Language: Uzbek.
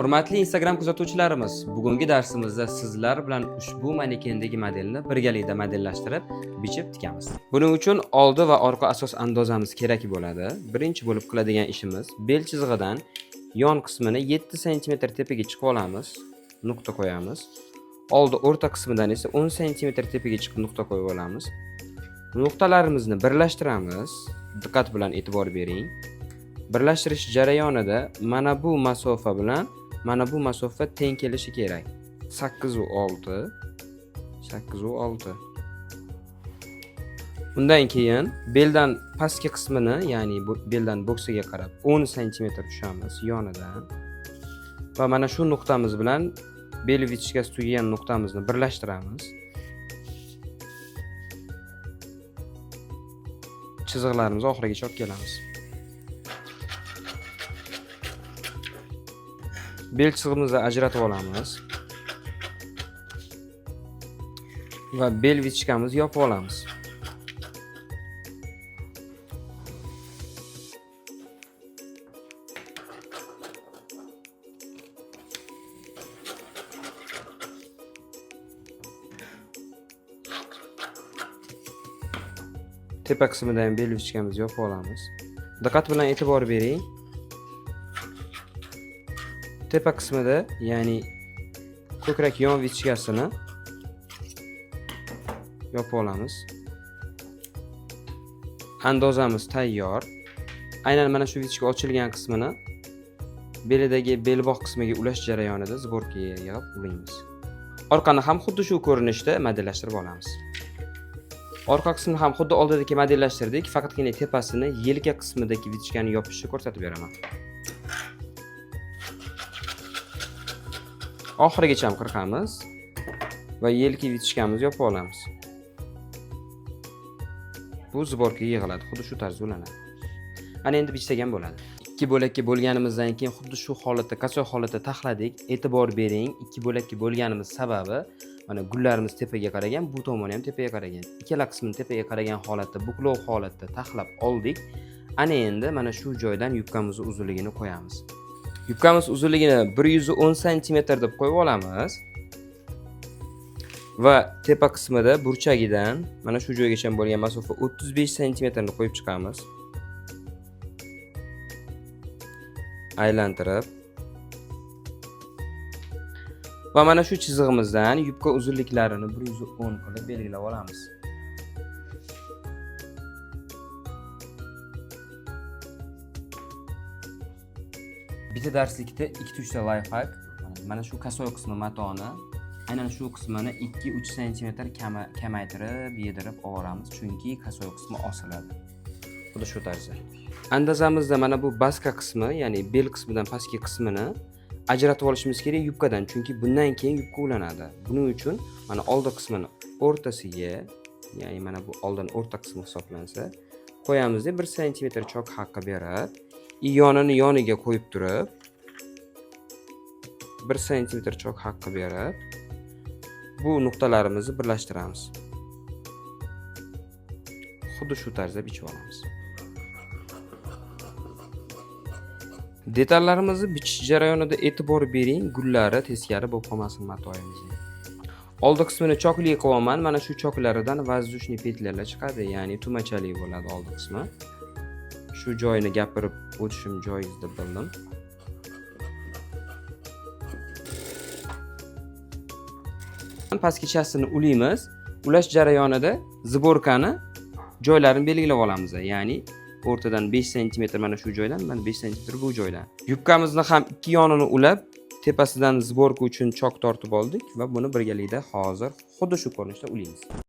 Hurmatli Instagram kuzatuvchilarimiz, bugungi darsimizda sizlar bilan ushbu manekendagi modelni birgalikda modellashtirib, bichib tikamiz. Buning uchun oldi va orqa asos andozamiz kerak bo'ladi. Birinchi bo'lib qiladigan ishimiz bel chizig'idan yon qismini 7 sm tepaga chiqib olamiz, nuqta qo'yamiz. Oldi o'rta qismidan esa 10 sm tepaga chiqib nuqta qo'yib olamiz. Nuqtalarimizni birlashtiramiz. Diqqat bilan e'tibor bering. Birlashtirish jarayonida mana bu masofa bilan mana bu masofa teng kelishi kerak. 8 va 6, 8 va 6. Undan keyin beldan pastki qismini, ya'ni bu beldan bo'ksaga qarab 10 sm tushamiz yonidan. Va mana shu nuqtamiz bilan bel vichkasi tugagan nuqtamizni birlashtiramiz. Chiziqlarimizni oxirigacha olib kelamiz. Bel chizig'imizni ajratib olamiz. Va bel vichkamizni yopib olamiz. Tepa qismida ham bel vichkamizni yopib olamiz. Diqqat bilan e'tibor bering. Tepa qismida, ya'ni ko'krak yon vichkasini yopib olamiz. Andozamiz tayyor. Aynan mana shu vichka ochilgan qismini belidagi belbog' qismiga ulash jarayonida sborkaga yig'ib ulaymiz. Orqani ham xuddi shu ko'rinishda modellashtirib olamiz. Orqa qismini ham xuddi oldidagi modellashtirdik, faqatgina tepasini yelka qismidagi vichkani yopishni ko'rsatib beraman. Oxirigacha ham qirqamiz va yelka vichkamizni yopib olamiz. Bu sborkaga yig'iladi, xuddi shu tarzda ulanadi. Ana endi bichsak ham bo'ladi. Ikki bo'lakka bo'lganimizdan keyin xuddi shu holatda, kasoy holatda taxladik. E'tibor bering, ikki bo'lakka bo'lganimiz sababi mana gullarimiz tepaga qaragan, bu tomoni ham tepaga qaragan. Ikkala qismini tepaga qaragan holatda, buklov holatda taxlab oldik. Ana endi mana shu joydan yubkamiz uzunligini qo'yamiz. Yubkamiz uzunligini 110 santimetr deb qo'yib olamiz. Va tepa qismida burchagidan mana shu joygacha bo'lgan masofa 35 santimetrni qo'yib chiqamiz. Aylantirib va mana shu chizig'imizdan yubka uzunliklarini 110 qilib belgilab olamiz. Bitta darslikda 2-3 ta lifehack. Mana shu kasoy qismi matoni aynan shu qismini 2-3 santimetr kamaytirib, yedirib olamiz, chunki kasoy qismi osiladi. Xuddi shu tarzda. Andazamizda mana bu baska qismi, ya'ni bel qismidan pastki qismini ajratib olishimiz kerak yubkadan, chunki bundan keyin yubka ulanadi. Buning uchun mana oldi qismini o'rtasiga, ya'ni mana bu oldin o'rta qismi hisoblansa, qo'yamizda 1 santimetr chok haqqi berib, yonini yoniga qo'yib turib, 1 santimetr chok haqqi berib, bu nuqtalarimizni birlashtiramiz. Xuddi shu tarzda bichib olamiz. Detallarimizni bichish jarayonida e'tibor bering, gullari teskari bo'lib qolmasin matoyimizning. Oldi qismini chokli qilyapman. Mana shu choklaridan воздушный petляlar chiqadi, ya'ni tumachali bo'ladi oldi qismi. Shu joyini gapirib o'tishim joiz deb bildim. Pastki chastini ulaymiz. Ulash jarayonida sborkani joylarini belgilab olamiz, ya'ni o'rtadan 5 santimetr mana shu joydan, mana 5 santimetr bu joydan. Yubkamizni ham ikki yonini ulab, tepasidan sborka uchun chok tortib oldik va buni birgalikda hozir xuddi shu ko'rinishda ulaymiz.